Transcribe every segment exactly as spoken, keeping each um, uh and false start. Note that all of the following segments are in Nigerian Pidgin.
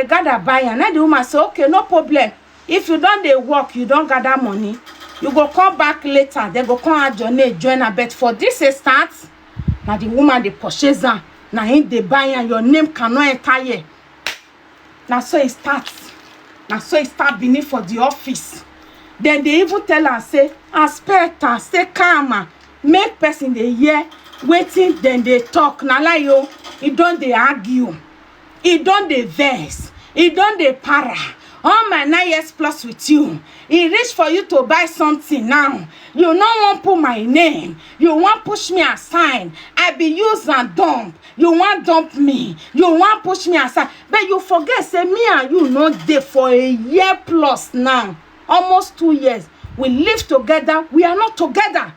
Gather buy am. Na the woman say, "Okay, no problem. If you don dey work, you don gather money, you go come back later, dem go come add your name join am. But for this a start, na the woman dey purchase am, na him dey buy am. Your name cannot enter here." Na so e start. Na so e start benin for the office. Dem dey even tell am say, "Aspect am, stay calm am, make person dey hear wetin dem dey talk." Na lie o. E don dey argue, e don dey vex, e don dey para. All my nine years plus with you, e reach for you to buy something now, you no wan put my name, you wan push me aside. I be use and dump, you wan dump me, you wan push me aside. But you forget say me and you no dey for a year plus now, almost two years. We live together, we are not together.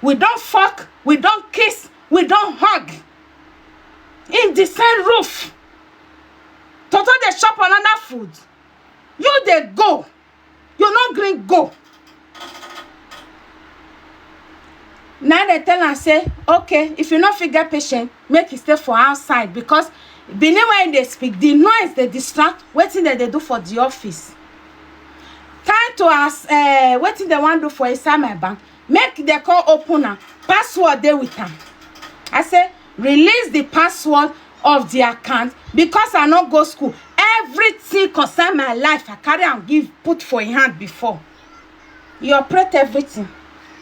We don fuck, we don kiss, we don hug in the same roof. Toto dey chop another food, you dey go, you no gree go. Na dem tell am say, "Okay, if you no fit get patient, make e stay for outside, because Benin wey dey speak, the noise dey distract wetin dem dey do for the office." Time to as uh, wetin dem wan do for inside my bank, make dem come open am. Password dey with am. I say, "Release the password of the account, because I no go school. Everything concern my life, I carry am give, put for im hand before." He operate everything.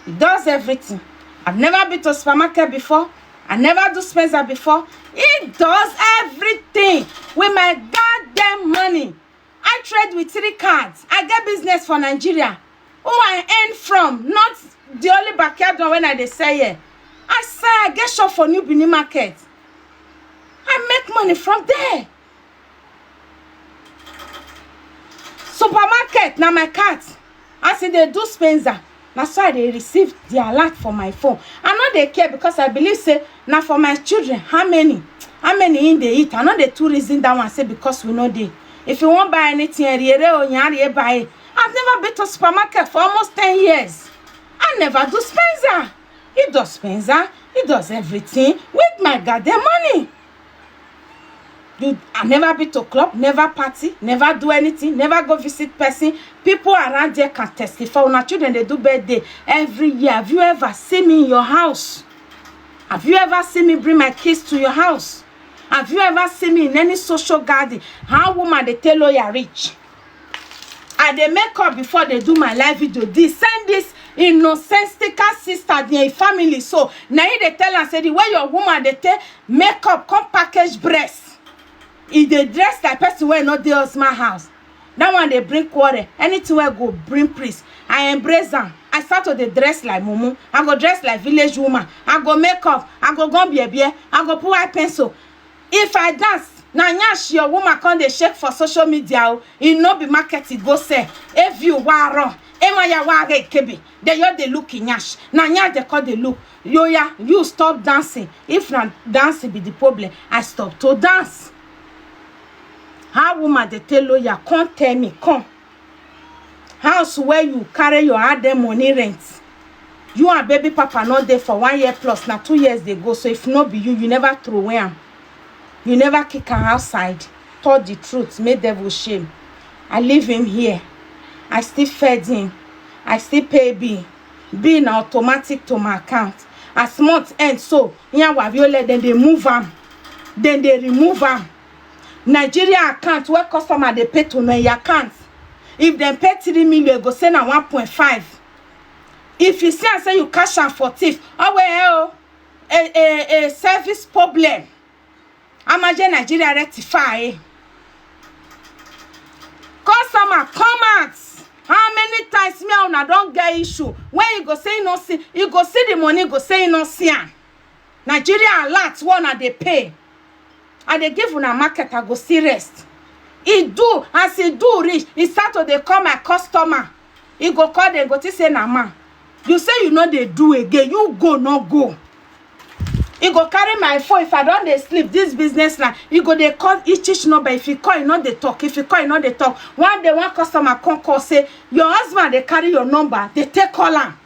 He does everything. I've never been to supermarket before. I never do Spencer before. He does everything with my goddamn money. I trade with three cards. I get business for Nigeria. Who I earn from, not the only backyard one when I dey sell here. I sell, I get shop for New Benin Market. I make money from there. Supermarket na my card. As e dey do Spencer, na so I dey receive the alert for my phone. I no dey care, because I believe say na for my children. How many, how many im dey eat? I no dey too reason that one, say because we no dey. If you wan buy anything, eriere o, yan rie buy. I've never been to supermarket for almost ten years. I never do Spencer. He does Spencer. He does everything with my goddamn money. You, I never been to club, never party, never do anything, never go visit person. People around there can testify. Una children dey do birthday every year. Have you ever seen me in your house? Have you ever seen me bring my kids to your house? Have you ever seen me in any social gathering? How woman dey take loyal reach? I dey make up before dey do my live video. This send this nonsensical sister, their family. So na him dey tell am say the way your woman dey take make up, come package breast, e dey dress like person wey no dey husband house. That one dey bring quarrel. Anything wey go bring peace, I embrace am. I start to dey dress like mumu. I go dress like village woman. I go make up. I go gum bie bie. I go put white pencil. If I dance, na nyash your woman come dey shake for social media o. E no be market e go sell. Evi wa ro. Ema ya wa re kebe. They just dey look nyash. Na nyash they call dey look. Yoya, you stop dancing. If na dancing be the problem, I stop to dance. How woman dey tell lawyer, come tell me, come. House where you carry your hard earned money rent, you and baby papa no dey for one year plus, na two years dey go. So if no be you, you never throw away am, you never kick am outside. Talk the truth, make devil shame. I leave him here. I still fed him. I still pay bill. Bill na automatic to my account. As month end so, yan waviola, then they move am. Then they remove am. Nigeria account where customer dey pay to na your account. If dem pay three million, go say na one point five. If you see am say you cash am for thief, oh well, oh, a, a, a service problem. Amaje Nigeria rectify. Customer come out. How many times me and una don get issue? When you go say you no see, you go see the money, go say you no see am. Nigeria alert, one I dey pay. I dey give una market, I go see rest. E do, as e do reach, e start to dey call my customer. E go call dem, go think say na man. You say you no dey do again, you go no go. E go carry my phone. If I don dey sleep, this business line, e go dey call each each number. If you call, e no dey talk. If you call, e no dey talk. One day, one customer come call say, "Your husband dey carry your number, dey take call am."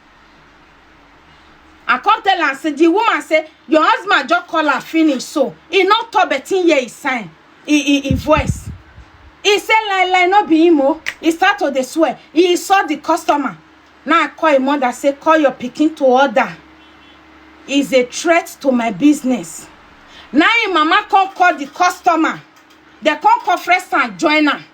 I come tell am say, the woman say, "Your husband just call am finish, so e no talk, but him hear e sign, e, e, e voice." He say lie lie, no be him o. He start to dey swear. He insult the customer. Now I call him mother, say, "Call your pikin to order. Is a threat to my business." Now him mama come call the customer. They come call friends and join am.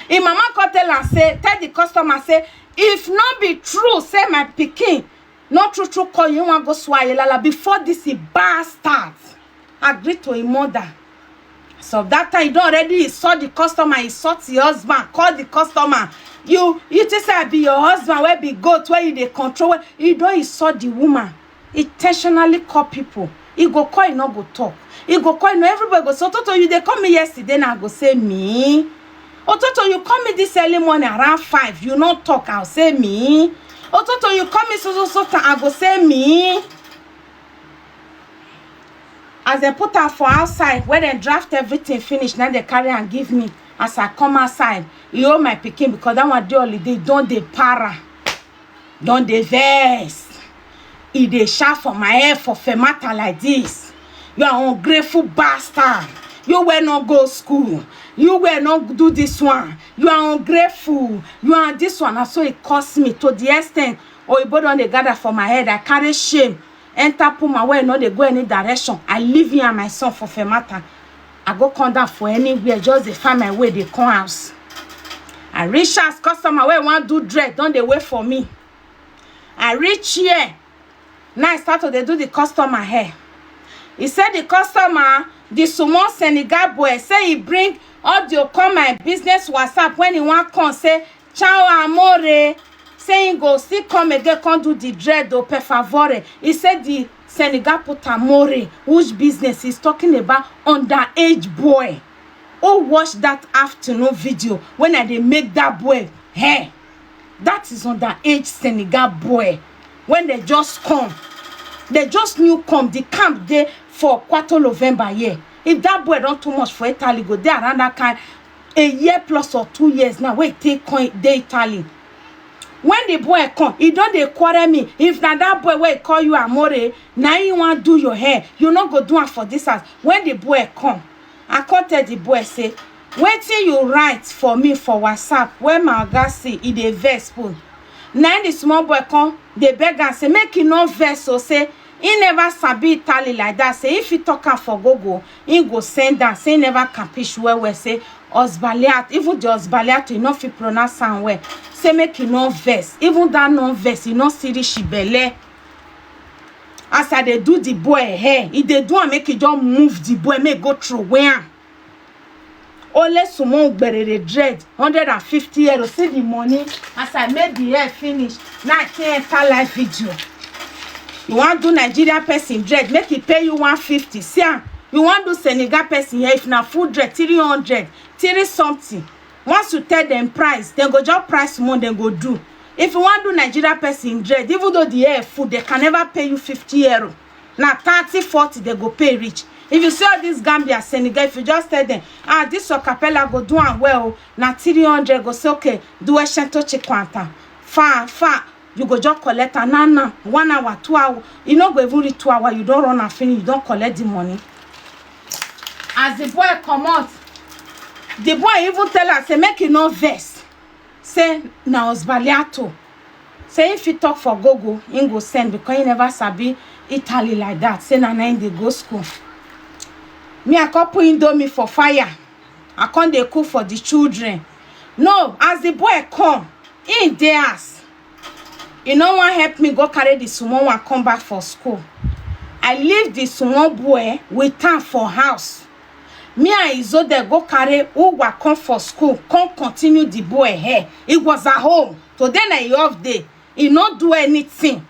Him mama come tell am say, tell the customer say, "If no be true say my pikin no true true call you, wan go swayelala before this he bastard agree to him mother." So that time, you don already insult the customer, insult your husband, call the customer. You, you think say I be your husband wey be goat wey you dey control? Wey you don insult the woman, intentionally call people. He go call, he no go talk. He go call, no, everybody go say, "Ototo, you dey call me yesterday, na I go say me. Ototo, you call me this early morning around five, you no talk, I say me. Ototo, you call me so so so time, I go say me." As dem put am for outside, when dem draft everything finish, na dem carry am give me. As I come outside, e hold my pikin, because that one dey holiday, don dey para, don dey vex. E dey shout for my head for Fermata like this: "You are ungrateful bastard. You wey no go school. You wey no do this one. You are ungrateful. You are this one." Na so e curse me to the extent oyibo don dey gather for my head. I carry shame enter puma wey no dey go any direction. I leave him and my son for Fermata. I go come down for anywhere, just dey find my way dey come house. I reach house, customer wey wan do dread don dey wait for me. I reach here, now I start to dey do the customer hair. He say the customer, the small Senegal boy, say he bring audio come my business WhatsApp when he wan come, say, "Ciao amore," say he go still come again, come do the dread o, per favore. He say the Senegal put amore, which business? He's talking about underage boy. Who watch that afternoon video when I dey make that boy hair? That is underage Senegal boy. When they just come, they just new come, the camp dey for Quarto November here. If that boy don too much for Italy, go dey around that kind a year plus or two years now, wey e take come dey Italy. When the boy come, he don dey quarrel me. If na that boy wey call you amore, na him wan do your hair, you no go do am for this house. When the boy come, I come tell the boy say, "Wetin you write for me for WhatsApp?" When my oga see, e dey vex put. Na him the small boy come dey beg am say make he no vex o, say he never sabi Italy like that, say if he talk am for Google, he go send am, say he never capish well well, say osbaliat, even the osbaliat, he no fit pronounce am well. Say make he no vex. Even that no vex, he no see reach belle. As I dey do the boy hair, he dey do am make he just move the boy, make he go throw away am. Only small gberere dread, hundred and fifty euro. See the money. As I make the hair finish, now I can enter live video. You wan do Nigeria person dread, make he pay you one fifty. See am. You wan do Senegal person here, if na full dread, three hundred, three something. Once you tell them price, dem go just price small, dem go do. If you wan do Nigeria person dread, even though the hair full, they can never pay you fifty euro. Na thirty, forty they go pay reach. If you see all this Gambia, Senegal, if you just tell them, "Ah, this your capella go do am well," na three hundred, go say, "Okay, do a shento chikwanta." Far, far, you go just collect am now, now, one hour, two hour. You no go even reach two hour, you don run am finish, you don collect the money. As the boy comot, the boy even tell am say make he no vex. Say na osbaliato. Say if he talk for Google, he go send, because he never sabi Italy like that. Say na na him dey go school. Me, I come put Indomie for fire. I come dey cook for the children. No, as the boy come, he dey house. He no wan help me go carry the small one come back for school. I leave the small boy with am for house. Me and Izode go carry Uwa come for school, come continue the boy hair. He was at home. Today na him off day. He no do anything.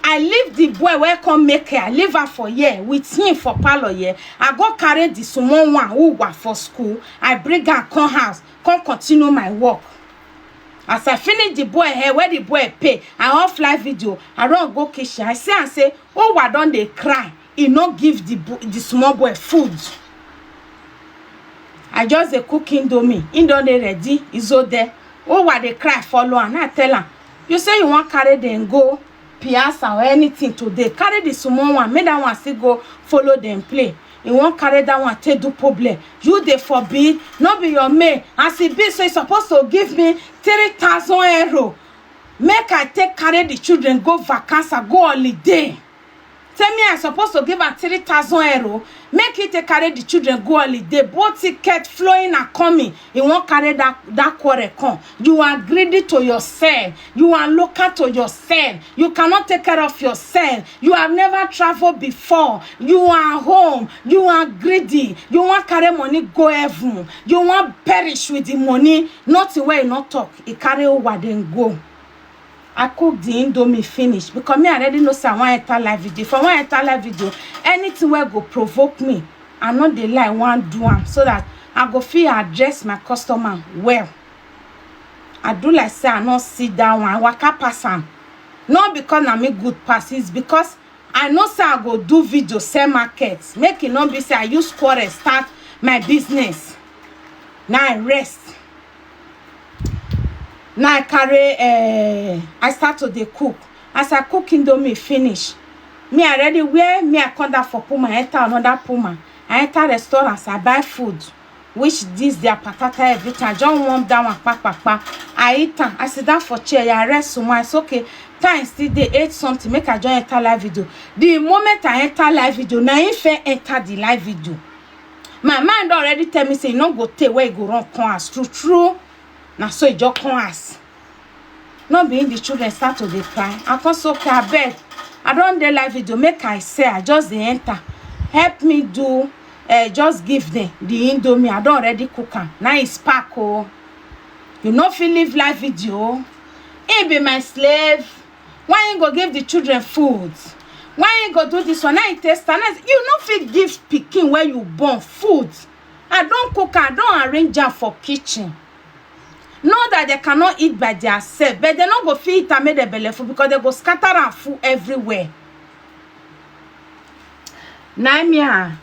I leave the boy wey come make hair, I leave am for here with him for parlour here. I go carry the small one Uwa for school. I bring am come house, come continue my work. As I finish the boy hair, where the boy pay, I off live video. I run go kitchen. I see am say Uwa don dey cry. He no give the bo-, the small boy food. I just dey cook Indomie. He don dey ready. Izode. Uwa dey cry follow am. I tell am, "You say you wan carry them go Piazza or anything today. Carry the small one. Make that one still go follow them play." He wan carry that one take do problem. You dey forbid, no be your main. As e be so, he suppose to give me three thousand euro. Make I take carry the children go vacancy, go holiday. Tell me I suppose to give am three thousand euro. Make he take carry the children go holiday. Both ticket flowing and coming. He wan carry that, that quarrel come. You are greedy to yourself. You are local to yourself. You cannot take care of yourself. You have never traveled before. You are home. You are greedy. You wan carry money go heaven. You wan perish with the money. Nothing wey he no talk. He carry over then go. I cook the indomie finish because me already know say I wan enter live video. If I wan enter live video, anything wey go provoke me, I no dey lie, wan do am so that I go fit address my customer well. I do like say I no see that one. I waka pass am. Not because na me good pass, it's because I know say I go do video, sell market. Make e no be say I use quarrel start my business. Now I rest. Now I carry, eh, I start to dey cook. As I cook indomie finish, me I ready wear, me I come down for Puma, enter another Puma. I enter restaurant, I buy food, which this their patata, everything. I just warm that one, kpa, kpa, kpa. I eat am. I sit down for chair, I rest small. It's okay. Time still dey, eat something, make I just enter live video. The moment I enter live video, na him first enter the live video. My mind don already tell me say e no go tey wey e go run come house. True, true. Na so e just come house. No be him the children start to dey cry. I come say, okay, abeg, I don dey live video, make I sell, I just dey enter. Help me do, eh, just give them the indomie. I don already cook am. Now e spark o. You no fit leave live video. He be my slave. Why he go give the children food? Why he go do this one? Now he taste am. Now you no fit give pikin wey you born food. I don cook am, I don arrange am for kitchen. Know that they cannot eat by their self, but they no go fit eat am make dem belle full because they go scatter am full everywhere. Na me, ah,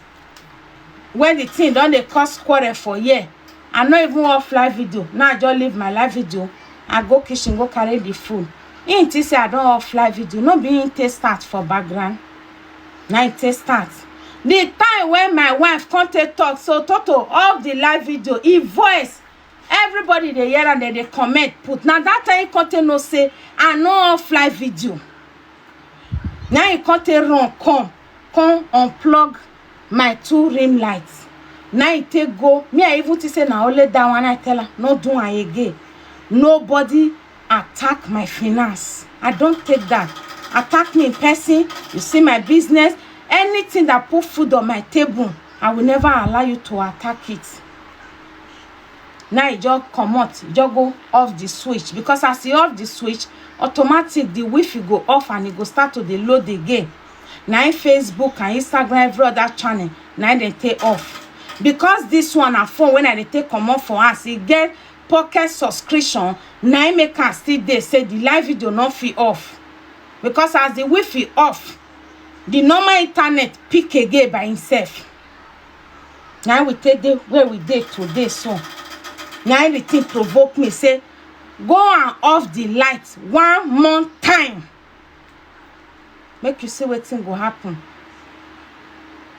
when the thing don dey cause quarrel for here, I no even off live video. Now I just leave my live video. I go kitchen, go carry the food. Him think say I don off live video. No be him take start for background. Na him take start. The time when my wife come take talk, so Toto off the live video, e voice, everybody dey hear am, dem dey comment put. Na that time he come take know say I no off live video. Na he come take run come, come unplug my two rim lights. Na he take go. Me, I even think say na only that one. I tell am, no do am again. Nobody attack my finance. I don take that. Attack me in person, you see my business, anything that put food on my table, I will never allow you to attack it. Now e just comot, e just go off the switch, because as e off the switch, automatic the wifi go off and e go start to dey load again. Na im Facebook and Instagram, every other channel, na im dem take off. Because this one na phone wey I dey take comot for house, e get pocket subscription, na im make am still dey say the live video no fit off. Because as the wifi off, the normal internet pick again by himself. Na we take dey where we dey today so. Na the thing provoke me say, go and off the light one more time. Make you see wetin go happen.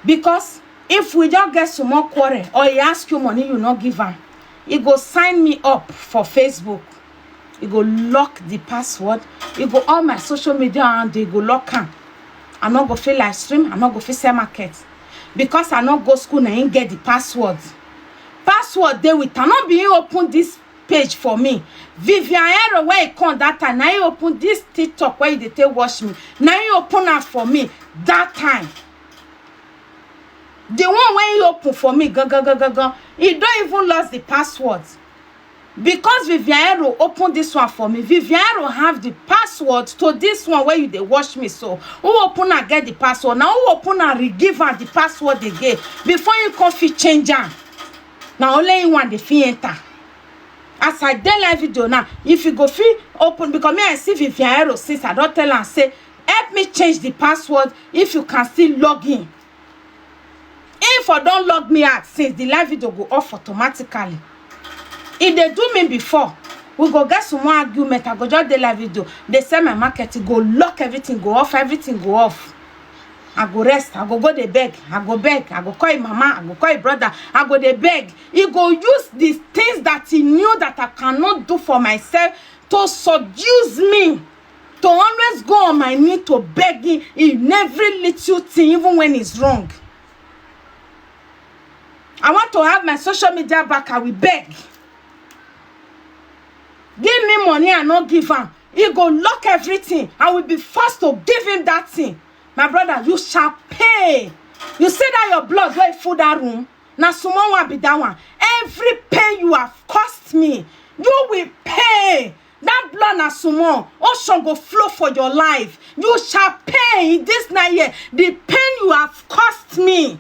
Because if we just get small quarrel or he ask you money, you no give am, he go sign me up for Facebook. He go lock the password. He go all my social media and he go lock am. I no go fit live stream. I no go fit sell market because I no go school. Na him get the password. Password dey with am. No be him open this page for me. Vivian Ero, wey e come that time, na him open this TikTok wey you dey take watch me. Na him open am for me that time. The one wey he open for me, gangan, gangan, gangan, he don even lost the password. Because Vivian Ero open this one for me, Vivian Ero have the password to this one wey you dey watch me so. Who open am get the password? Na who open am re-give am the password again before you come fit change am? Na only him one dey fit enter. As I dey live video now, if you go fit open, because me I see Vivian Ero since, I don tell am say, help me change the password if you can still log in. If I don log me out since, the live video go off automatically. E dey do me before. We go get some more argument. I go just dey live video, dey sell my market, e go lock everything, go off, everything go off. I go rest, I go go dey beg, I go beg, I go call him mama, I go call him brother, I go dey beg. He go use the things that he knew that I cannot do for myself to seduce me, to always go on my knee to beg him in every little thing, even when it's wrong. I want to have my social media back, I will beg. Give me money, I no give am. He go lock everything. I will be forced to give him that thing. My brother, you shall pay. You see that your blood wey full that room? Na small one be that one. Every pain you have caused me, you will pay. That blood na small. Ocean go flow for your life. You shall pay in this nine year the pain you have caused me.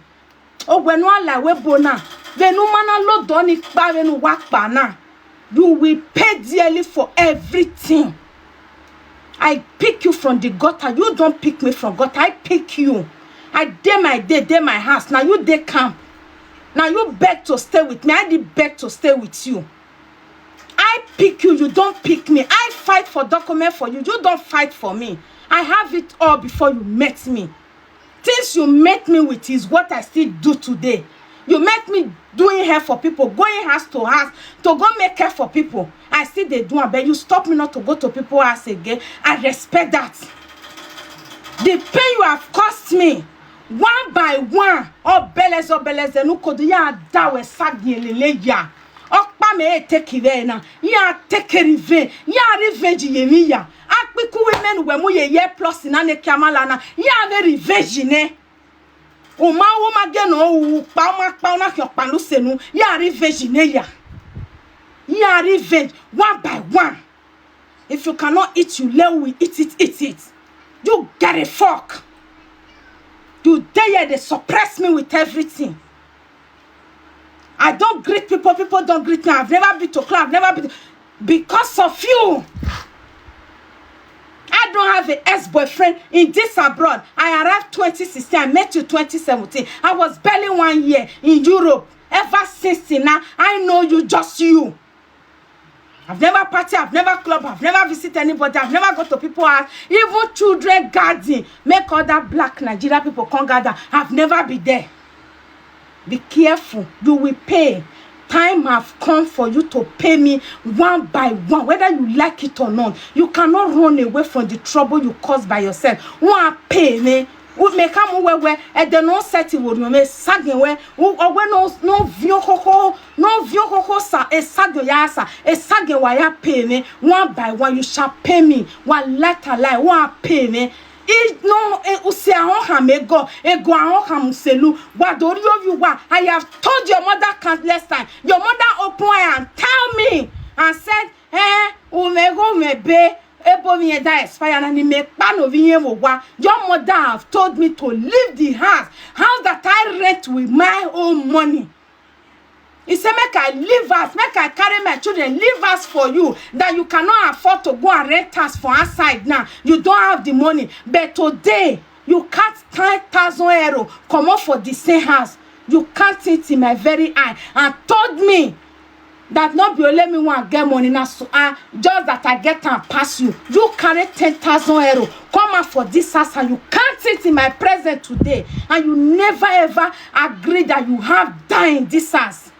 Ogwenu ala we bona. Venu mana lo doni pa venu wa pa na. You will pay dearly for everything. I pick you from the gutter. You don't pick me from gutter. I pick you. I dey my day, dey my house. Now you dey camp. Now you beg to stay with me. I did beg to stay with you. I pick you. You don't pick me. I fight for document for you. You don't fight for me. I have it all before you met me. Things you met me with is what I still do today. You met me doing hair for people, going house to house to go make hair for people. I still dey do am, but you stop me not to go to people house again. I respect that. The pain you have caused me, one by one, obeleze obeleze nukodo ya dawe sagielele ya. Okpa me e take revenge na. Ya take revenge. Ya revenge ye mi ya. Akpiku women we mu ye ye plus na ne kiamala na. Ya ve revenge ne. Uma uma ge no u pa uma pa una kyo pa lu senu. Ya revenge ne ya. Ya revenge one by one. If you cannot eat, you let we eat it, eat it. You get a fuck. You dey here, they suppress me with everything. I don't greet people, people don't greet me. I've never been to club, I've never been because of you. I don't have an ex-boyfriend in this abroad. I arrived twenty sixteen. I met you twenty seventeen. I was barely one year in Europe. Ever since till now, I know you, just you. I've never party, I've never club, I've never visit anybody, I've never go to people house, even children garden. Make other black Nigeria people come gather. I've never been there. Be careful, you will pay. Time have come for you to pay me one by one, whether you like it or not. You cannot run away from the trouble you caused by yourself. One pay me. Meka mu wewe, ede no seti wo me sagin we. Owe no no vio koko, no vio koko sa, e sagin ya sa, e sagin wa ya pay me. One by one you shall pay me. One letter line, one pay me. I no e usi ahon ham ego, ego ahon ham selu. Wa dori of you wa. I have told your mother countless times. Your mother open eye and tell me and said, eh, umego mebe, ebo mi eda expire na ni me pa no vi yen wo wa. Your mother have told me to leave the house, house that I rent with my own money. He said, make I leave us, make I carry my children, leave us for you, that you cannot afford to go and rent us for outside now. You don't have the money. But today, you cut ten thousand euro, come up for the same house. You count it in my very eye and told me that not be only me one get money now, so I just that I get and pass you. You carry ten thousand euro, come out for this house and you count it in my present today, and you never ever agree that you have die in this house.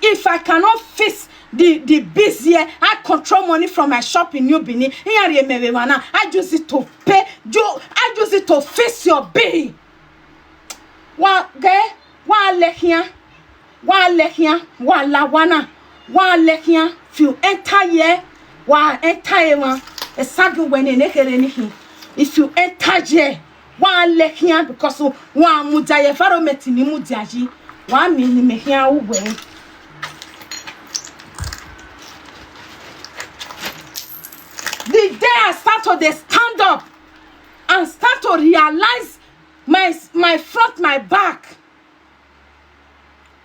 If I cannot fix the the bills here, I control money from my shop in New Benin. Here, remember now, I use it to pay. You, I use it to fix your bill. Wa ge, wa le here, wa le here, wa la wana, wa le here. If you enter here, wa enter here, wa esagi wene ne kere ni hi. If you enter here, wa le here because wa mudia environment ni mudia yi. Wa mi ni me here uwe. The day I start to dey stand up and start to realize my my front, my back,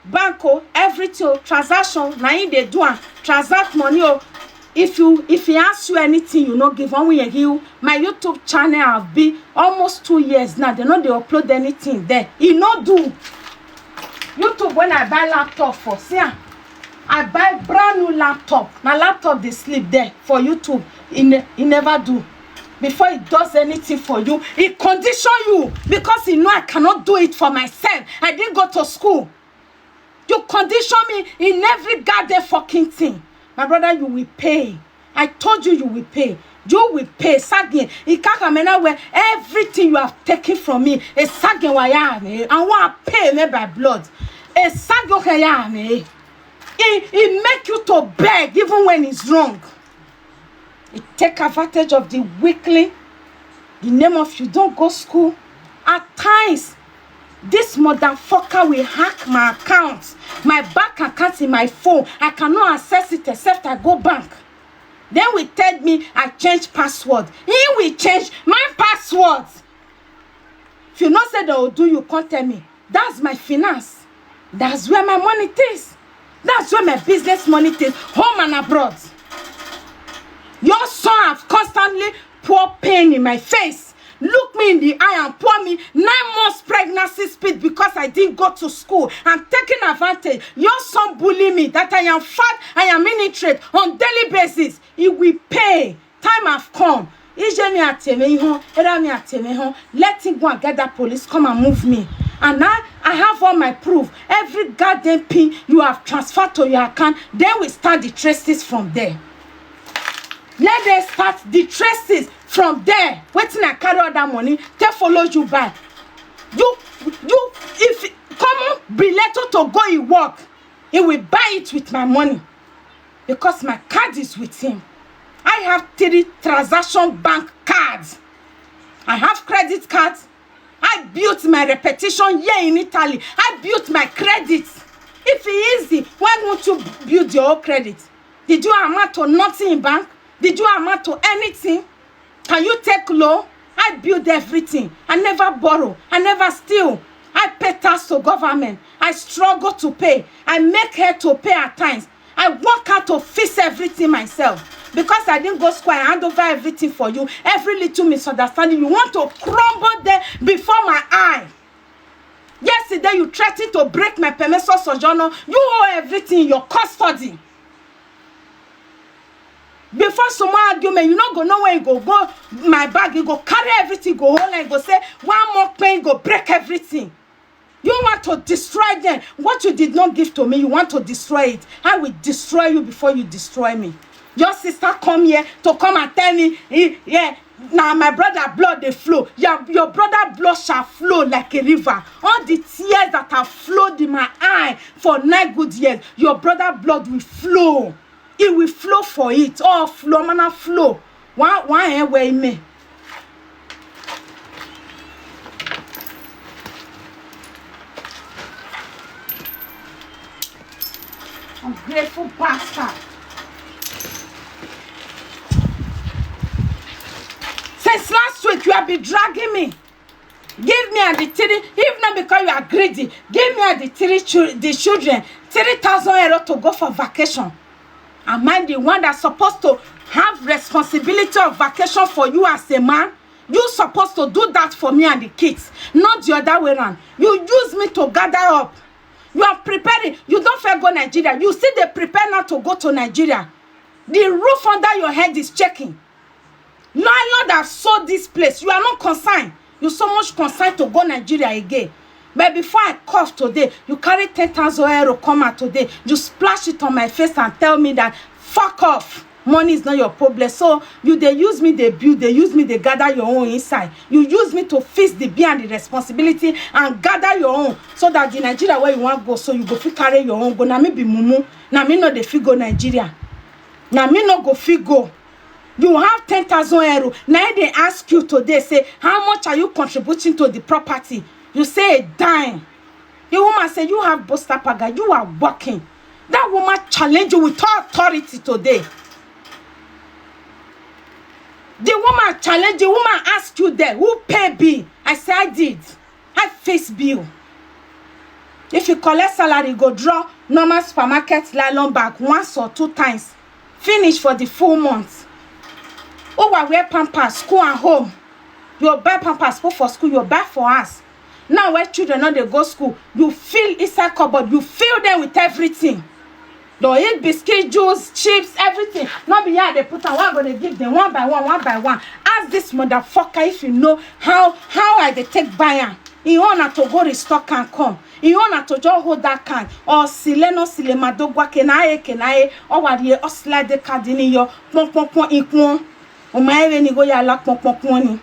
bank o, everything o, transaction na im dey do am, transact money o. If you, if he ask you anything, you no give. One way you, my YouTube channel have been almost two years now, they no dey upload anything there. E no do. YouTube, when I buy laptop for, see am, I buy brand new laptop. My laptop dey sleep there for YouTube. E ne e never do. Before he does anything for you, he condition you, because he know I cannot do it for myself. I didn't go to school. You condition me in every goddamn fucking thing. My brother, you will pay. I told you you will pay. You will pay. Sagin, ikakamena, where everything you have taken from me, a sagin wayane, and want to pay me by blood. A sagin wayane. He, he make you to beg even when it's wrong. He take advantage of the weakling. The name of you don't go school. At times, this motherfucker will hack my account, my bank account in my phone. I cannot access it except I go bank. Then will tell me I change password. He will change my password. If you know say they will do you, come tell me. That's my finance. That's where my money is. That's where my business money is. Home and abroad. Your son have constantly pour pain in my face. Look me in the eye and pour me nine months pregnancy spit because I didn't go to school and taking advantage. Your son bully me that I am fat, I am illiterate on daily basis. He will pay. Time have come. Ije mi ateme ho, era mi ateme ho. Let him go and get that police, come and move me. And now I have all my proof. Every goddamn pin you have transferred to your account, then we start the traces from there. Let them start the traces from there. Wetin I carry all that money, take follow you buy. You, you, if come on, be let to go e work, he will buy it with my money because my card is with him. I have three transaction bank cards. I have credit cards. I built my reputation here in Italy. I built my credit. If it easy, why won't you build your own credit? Did you amount to nothing in bank? Did you amount to anything? Can you take loan? I build everything. I never borrow. I never steal. I pay tax to government. I struggle to pay. I make hair to pay at times. I work out to fix everything myself. Because I didn't go school, I hand over everything for you. Every little misunderstanding, you want to crumble them before my eye. Yesterday, you threatened to break my permission sojourner. You owe everything in your custody. Before some argument, you no go know where you go go. My bag, you go carry everything, go hold and go say, one more pain, go break everything. You want to destroy them. What you did not give to me, you want to destroy it. I will destroy you before you destroy me. Your sister come here to come and tell me, eh, yeah, now my brother blood they flow. Your, your brother blood shall flow like a river. All the tears that have flowed in my eye for nine good years, your brother blood will flow. It will flow for it. Oh, flow, mana flow. One, one, eh, where me. Ungrateful bastard. Since last week, you have been dragging me. Give me and the three, if not because you are greedy, give me and the three chil- the children three thousand euro to go for vacation. Am I the one that's supposed to have responsibility of vacation for you as a man? You supposed to do that for me and the kids, not the other way around. You use me to gather up. You are preparing. You don't fair go Nigeria. You see they prepare now to go to Nigeria. The roof under your head is shaking. Landlord have sold this place. You are not concerned. You so much concerned to go Nigeria again. But before I cough today, you carry ten thousand euro come out today. You splash it on my face and tell me that fuck off. Money is not your problem. So you they use me, they build, they use me, they gather your own inside. You use me to fix the beer and the responsibility and gather your own so that the Nigeria where you want go, so you go fit carry your own go. Now me be mumu. Now me no dey fit go Nigeria. Now me no go fit go. You have ten thousand euro. Now they ask you today, say, how much are you contributing to the property? You say a dime. The woman say, you have Bosta Paga, you are working. That woman challenge you with all authority today. The woman challenge, the woman ask you there, who pay bill? I say, I did. I face bill. If you collect salary, go draw normal supermarket nylon bag once or two times. Finish for the full month. Who will wear pampers, school and home? You buy pampers, put for school, you buy for us. Now where children no dey go school, you fill inside cupboard, you fill them with everything. Don eat biscuit, juice, chips, everything. No be here I dey put am. Why I go dey give them one by one, one by one? Ask this motherfucker if you know how how I dey take buy am. Im own na to go restock am come. Im own na to just hold that can. Or sile no sile madogwa kenaye kenaye. Or warie or slide the card in your pon pon pon ikun. O ma ere ni go ya la pon pon pon ni.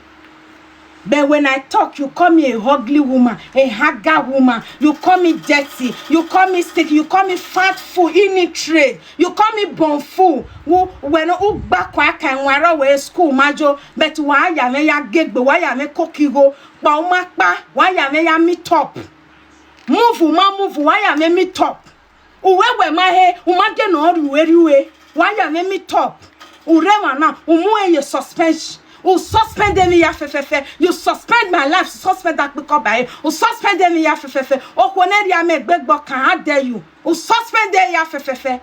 But when I talk, you call me a ugly woman, a haggard woman. You call me dirty. You call me stick. You call me fat fool, illiterate. You call me bum fool. Who when who back kwa kan wara we school majo. But why ya me ya gegbe? Why ya me kokigo? Pa uma pa. Why ya me ya meet up? Move uma move. Why ya me meet up? Uwe we ma he uma ge no ruwe ruwe. Why ya me meet up? Urewa na umu eye suspension. U suspend me ya fefefe. You suspend my life. Suspend that pick up by. U suspend me ya fefefe. Okwoneri ame gbegbo, can I dare you? U suspend ya fefefe.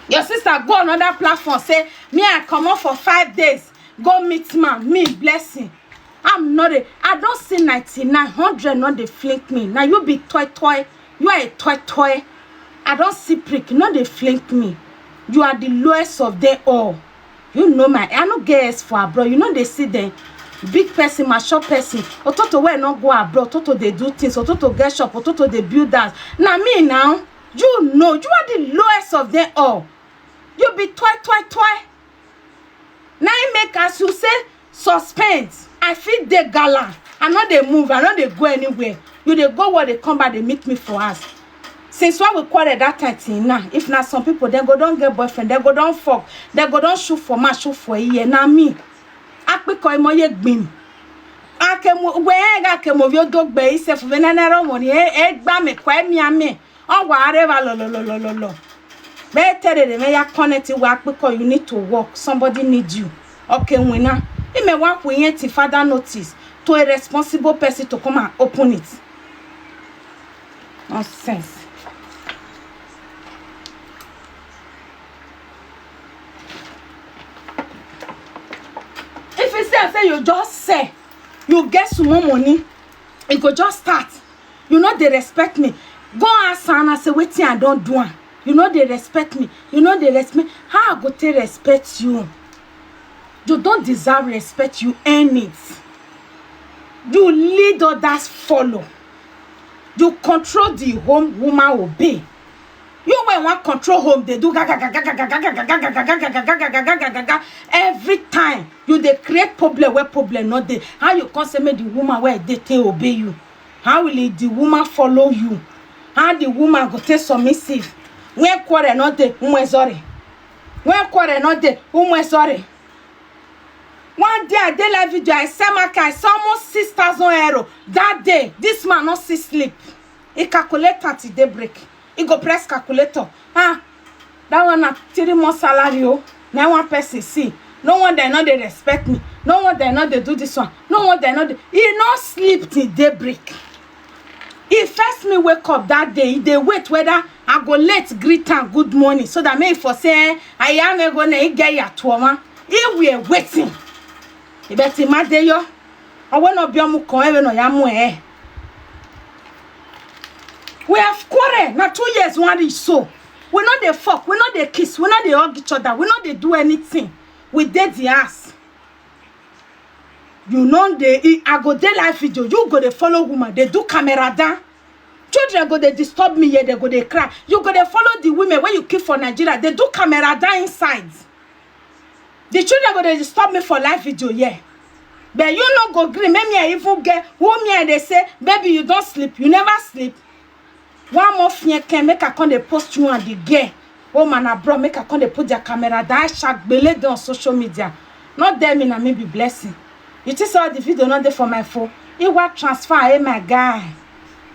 Your sister go another platform say me I comot for five days. Go meet man, me blessing. I'm not a I don't see ninety-nine hundred, not dey fling me. Now you be toy toy. You are a toy toy. I don't see prick, not dey fling me. You are the lowest of them all. You know my I no get S for abroad. You know they see them. Big person, mature person. Ototo where not go abroad. Ototo they do things. Ototo get shop. Ototo they build house. Now me now. You know you are the lowest of them all. You be toy toy toy. Now I make as you say suspend. I fit dey gala. I no dey move. I no dey go anywhere. You dey go where they come back. They meet me for us. Since when we quarrel that time till now, if na some people then go don't get boyfriend, then go don't fuck, then go don't shoot for man, shoot for a year. Now me, akpiko imoye gbim. Akemo we ga kemo vio dogbe isef venanero money e gba me kwa mi ame. Ọ wa areva lo lo lo lo lo lo. Be tere de me ya connect wa piko, you need to work. Somebody need you. Okay, winner. Ime wa kwenye ti father notice to a responsible person to come and open it. Nonsense. If you say say you just say you get small money, e go just start. You no dey respect me. Go ask am and say wetin I don do am. You no dey respect me. You no dey respect me. How I go take respect you? You don't deserve respect. You earn it. You lead others follow. You control the home, woman obey. You wey wan control home dey do gaga gaga gaga gaga gaga gaga gaga gaga gaga gaga gaga gaga. Every time you dey create problem where problem no dey. How you come say make the woman wey dey take obey you? How will the woman follow you? How the woman go take submissive? When quarrel no dey, umwe sorry. When quarrel no dey, umwe sorry. One day I dey live video, I sell market, I sell almost six thousand euro. That day, this man no see sleep. He calculate thirty day break. He go press calculator. Ah, that one na three months salary. Oh, na one person see. No one dey no dey respect me. No one dey no dey do this one. No one dey no dey. He no sleep till day break. He first me wake up that day. He dey wait whether I go late greet am good morning so that me for say I am go na he get ya tuoma. He we waiting. He bet him a day yo. I will not be on muko even no yamu eh. We have quarrel na two years one reach so. We no dey fuck, we no dey kiss, we no dey hug each other, we no dey do anything. We dey the ass. You know dey I go dey live video, you go dey follow woman, dey do camera down. Children go dey disturb me here, they go dey cry. You go dey follow the women wey you keep for Nigeria, dey do camera down inside. The children go dey disturb me for live video here. But you no go gree make me I even get who me I dey say, baby, you don sleep, you never sleep. One more fear can make I come dey post you and the girl. Oh man, abroad make I come dey put their camera that I shagbele dey on social media. Not there me na me be blessing. You think say all the video not there for my phone? Iwa transfer, eh my guy.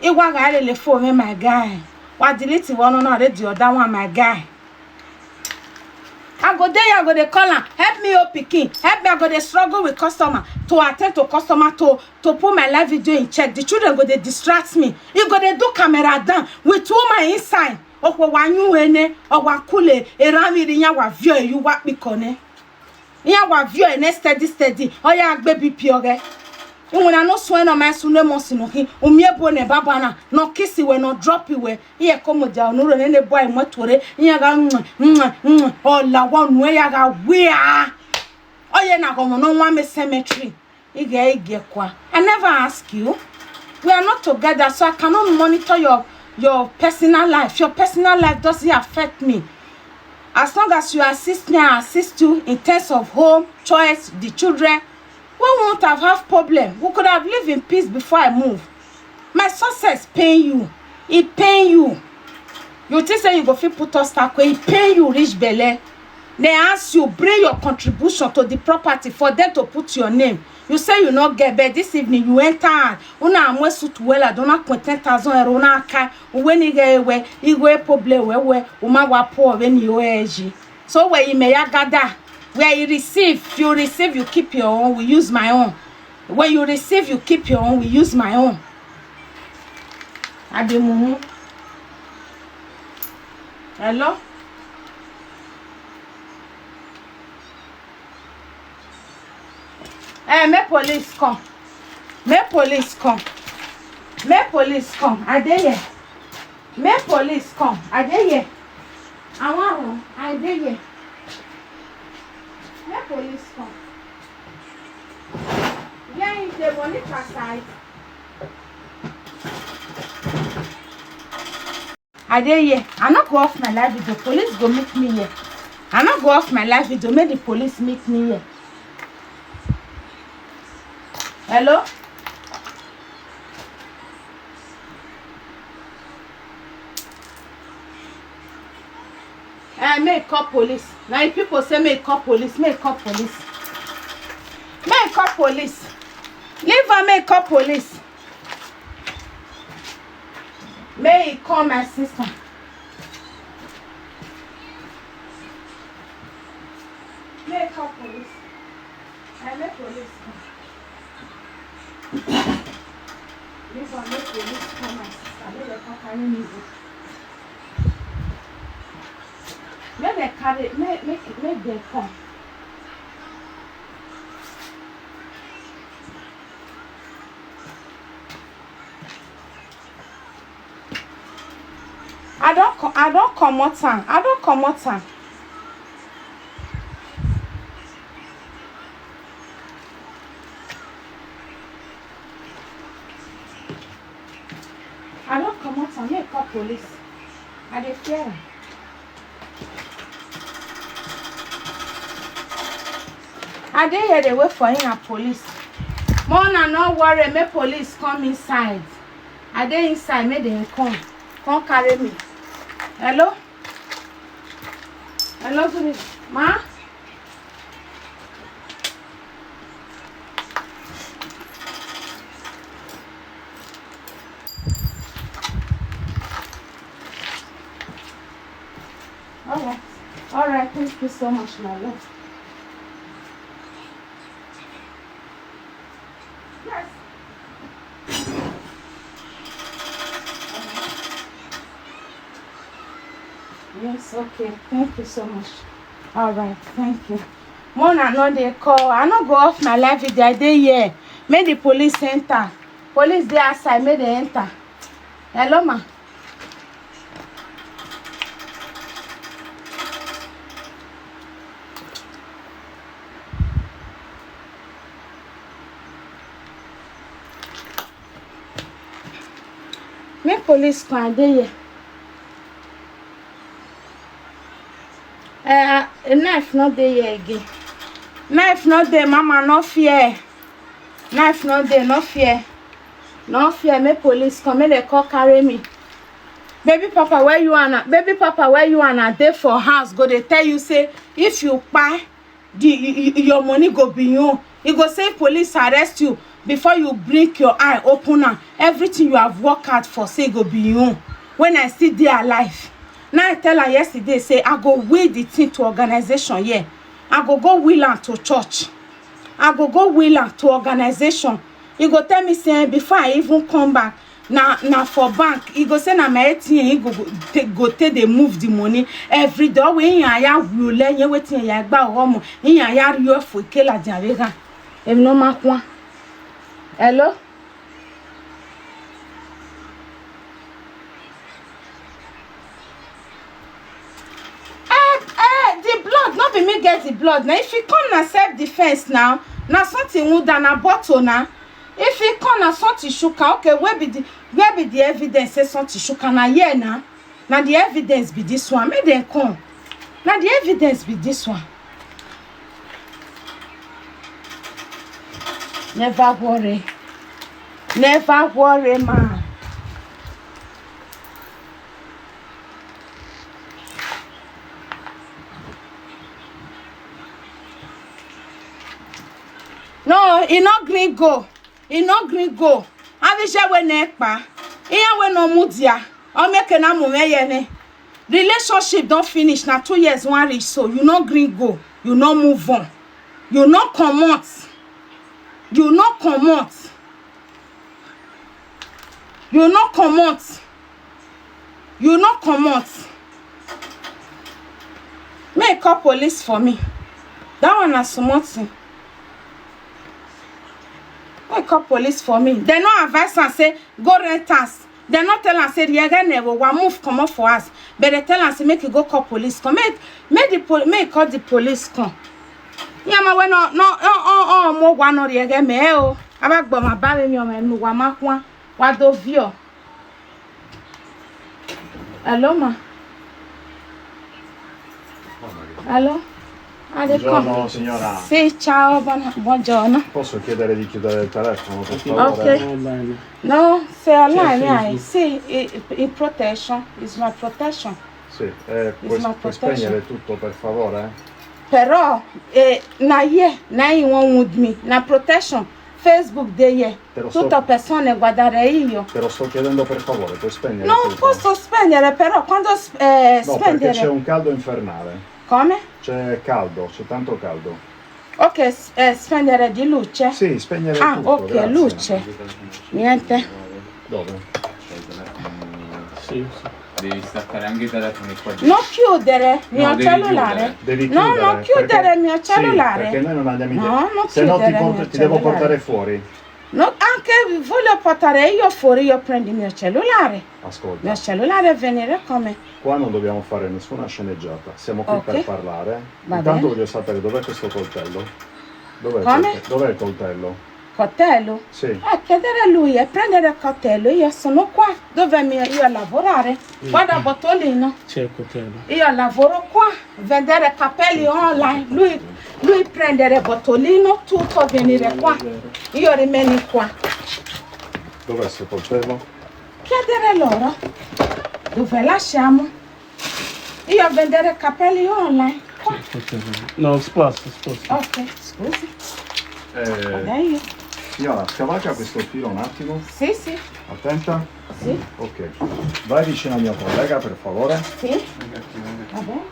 Iwa gaele phone, eh my guy. Wa delete one on already the other one, my guy. I go there, I go dey call am, help me, oh pikin, help me. I go dey struggle with customer to attend to customer to to put my live video in check. The children go dey distract me. You go dey do camera down with woman inside. Okwo wa nyu ene, owa kule, erami ri nya wa vio e yu wa pikone. Nya wa vio ene steady steady. Oya agbe B P oge. When I no swear no my sune mo sinu ki. Umie bo ne baba na. No kiss we, no drop we. Iye komo ja onuro ne ne boy mo tore. Iye ga mm, mm, mm. Ola wa nu ya ga wia. Oye na go no wa me cemetery. Ige ige kwa. I never ask you. We are not together, so I cannot monitor your your personal life. Your personal life doesn't affect me. As long as you assist me, I assist you in terms of home, choice, the children. We won't have have problem. We could have lived in peace before I move. My success pain you. It pain you. You think say you go fit put us that way? It pain you reach belle. They ask you bring your contribution to the property for them to put your name. You say you not get bed this evening. You enter. Una amwe suit well. I don't know ten thousand euro. Una kai. When you get away, you go problem where where. Uma wa poor when you eji. So where you may gather, where you receive, you receive, you keep your own. We use my own. When you receive, you keep your own. We use my own. Ademumu. Hello? Eh, make police come. Make police come. Make police come. I dey here. Make police come. I dey here. I wan run. I dey here. Make police come. Where is the money for side? I dey here. I no go off my live video. Police go meet me here. I no go off my live video. Make the police meet me here. Hello? Eh, make call police. Now if people say make call police, make call police. Make call police. Leave her, make call police. May he call my sister. May he call police. I make police come. Leave her, make police call my sister. Make dem come carry me go. Make dem carry, make, make, make dem come. I don co- I don comot am. I don comot am. I don comot am. Make call police. I dey fear am. I dey here dey wait for him and police. Mona, no worry, make police come inside. I dey inside, make dem come. Come carry me. Hello? Hello, good evening. Ma? All right. All right. Thank you so much, my love. Yes. Yes, okay. Thank you so much. All right. Thank you. Mona no dey call. I no go off my live video. I dey here. Make the police enter. Police dey outside. Make dem enter. Hello, ma. Make police come, I dey here. Eh, ah, knife no dey here again. Knife no dey, mama, no fear. Knife no dey, no fear. No fear, make police come, make dem come carry me. Baby papa, where you are now? Baby papa, where you are now? Dey for house, go dey tell you say if you kpai, the y- y- your money go be your own. E go say police arrest you before you blink your eye, open am. Everything you have worked hard for, say e go be your own. When I still dey alive, now I tell am yesterday say I go will the thing to organization here. I go go will am to church. I go go will am to organization. E go tell me say before I even come back, na na for bank. E go say na my A T M e go go take go take dey move the money every day. Owe iyan ya wule yen wetin ya gba owo mo, iyan ya ri ofo ikela jare ga. Emi no ma kwa. Hello? Eh, eh, the blood, no be me get the blood. Now, if you come na self defense now, na something wound and na bottle now. If you come na something sugar, okay, where be the where be the evidence say something sugar na here now? Na the evidence be this one. Make them come. Na the evidence be this one. Never worry. Never worry, man. No, e no gree go. E no gree go. Avije we na ekpa. Ihe we no mudia. O meke na mu me ye ne. Relationship don finish na two years one reach, so you no gree go. You no move on. You no comot. You no comot. You no comot. You no comot. Make call police for me. That one na small thing. Make call police for me. They no advise am say go rent house. They no tell am say the area never wa move comot for us. But they tell am say make you go call police. Come make make the pol make call the police come. Yama we no no oh oh oh mo wa no the area me o. Aba gbo ma ba mi o me nu wa ma kwa. Wa do vio. Hello, ma. Hello? Ah, they Buongiorno, come. Signora. Sì, ciao, buon- buongiorno. Posso chiedere di chiudere il telefono, per favore? Ok. No, se online, sì, il, il protection is my protection. Sì, eh, puoi, puoi spegnere tutto, per favore? Però, eh, na here, na you want with me, na protection. Facebook dey here. Te lo sto- Tutto persone guardare io. Te lo sto chiedendo per favore, puoi spegnere No, tutto? Posso spegnere, però quando s- eh, No, perché spegnere? C'è un caldo infernale. Come? C'è caldo, c'è tanto caldo. Ok, s- eh, spegnere di luce? Sì, spegnere Ah, tutto, ok, grazie. Luce. Niente. Dove? Sì, sì. Devi staccare anche i telefoni qua dentro. Non chiudere il No, mio devi cellulare. Chiudere. Devi No, chiudere, non chiudere perché- il mio cellulare. Sì, perché noi non andiamo in No, non Se no ti, chiudere il porto- mio ti devo cellulare. Portare fuori. No, anche voglio portare io fuori, io prendo il mio cellulare. Ascolta. Il mio cellulare e venire come? Qua non dobbiamo fare nessuna sceneggiata, siamo qui Ok. Per parlare. Va Intanto bene. Voglio sapere dov'è questo coltello. Dov'è il Come? Coltello? Dov'è il coltello? Coltello? Sì. Eh, chiedere a lui e prendere il coltello, io sono qua, dove mi, io a lavorare. Guarda, Botolino. C'è il coltello. Io lavoro qua, vendere capelli online, lui, lui prendere Botolino, tutto venire qua. Io rimani qua. Dov'è sto coltello? Chiedere loro dove lasciamo. Io vendere capelli online. Qua. No, sposta, sposta. Ok, scusi. Eh, Vado io. Signora, scavalca questo filo un attimo. Sì, sì. Attenta. Sì. Ok. Vai vicino al mio collega, per favore. Sì. Va bene.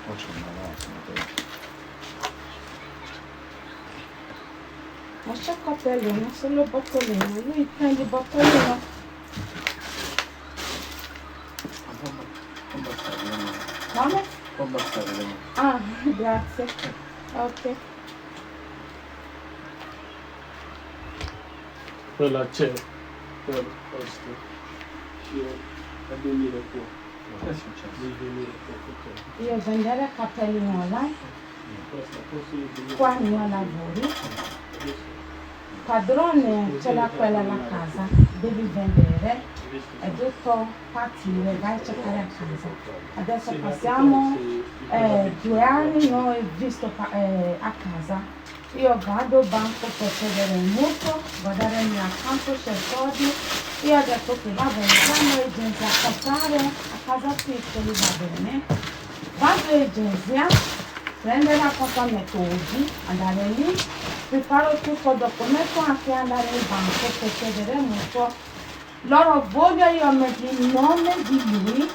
Faccio una Lascia coltello, non solo Botolino, lui prendi Botolino. Come? Ah, grazie. Ok. Quella c'è per questo. Io a dormire qua. Che è successo? Io vendere capelli online. Qua non lavori. Padrone ce l'ha quella la casa, devi vendere e dopo partire, vai a cercare a casa. Adesso passiamo eh, due anni, non ho visto pa- eh, a casa. Io vado banco per chiedere il mutuo, guardare il mio accanto c'è soldi. Io ho detto che va bene, quando è gente a comprare a casa piccoli va bene. Vado in agenzia, prendere appuntamento oggi, andare lì, preparo tutto il documento anche andare in banco per chiedere il mutuo. Loro voglio io metto il nome di lui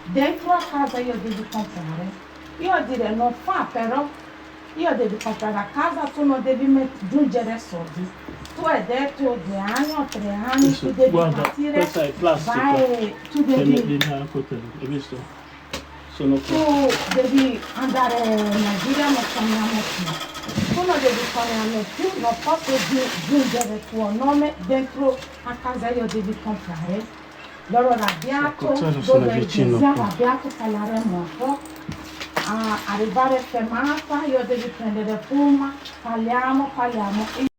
dentro a casa io devo comprare. Io dire non fa però, io devo comprare a casa, tu non devi met- aggiungere soldi. Tu hai detto due anni o tre anni, Adesso, tu devi guarda, partire, questa è plastica. Vai, tu Che devi... mi- mi- mi- hai visto? Sono qua. Tu devi andare in Nigeria, non torniamo più. Tu Io devi fare alle più, non posso giungere tuo nome dentro a casa, io devi comprare. Loro rabiato, Cosa sono dove vicino sia qua? Rabiato parleremo un po'. A arrivare fermata, io devi prendere Puma, parliamo, parliamo.